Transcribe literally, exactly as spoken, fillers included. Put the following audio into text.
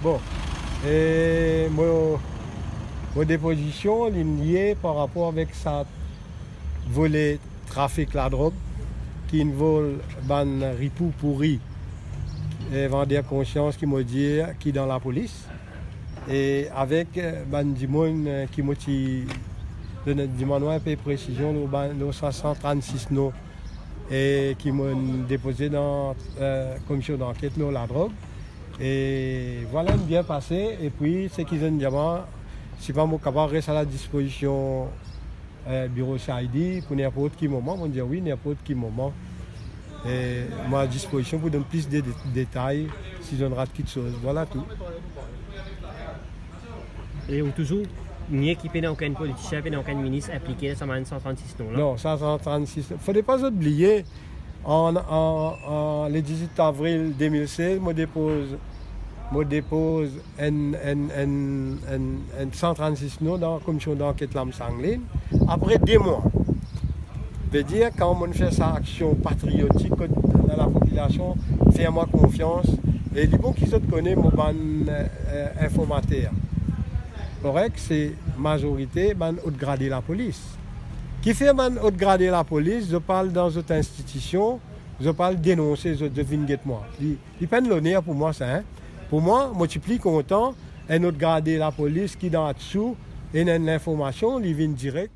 Bon, e mo, mo depozision li lie par rapor avek sa vole trafik ladrog ki involv bann ripou pouri, e vander konsians ki mo dir ki dan lapolis, e avek, e, bann dimoun, e, ki mo ti donn, dimann mwa inpe presizion lor bann, lor sa san trannsis non, e ki mo depoze dan, e, komisyon danket lor ladrog. E vwala, inn bien pase. Epi seki zot inn dir mwa, si pa mo kapav res a la dispozision, e, biro C I D pou ninport ki moman, mo dir wi, ninport ki moman. E mo a dispozision pou donn plis de, de, detay si zot inn rat kiksoz. Vwala tou. E ou touzour nie ki pena okenn politisien, pena okenn minis inplike dan sa bann san trannsis non la? Non, sa san trannsis, fode pa zot bliye, an, an, an le diz-wit avril de mil sez, mo depoz, mo depoz enn, enn, enn, enn, enn san trannsis non dan komisyon danket Lamsanglin. Apre de mwa, vedir kan mo'nn fer sa aksion patriotik kot lapopilasion fer mwa konfians, e li bon ki zot kone mo bann, e, e, informater. Korek, se mazorite bann ot grade lapolis. Kifer bann ot grade lapolis, zot pa al dan zot institision, zot pa al denonse zot, zot vinn get mwa. Li, li pa enn loner pou mwa sa, en. Pou mwa, mo ti pli kontan enn ot grade lapolis ki dan Atsou, ena enn linformasion, li vinn direk.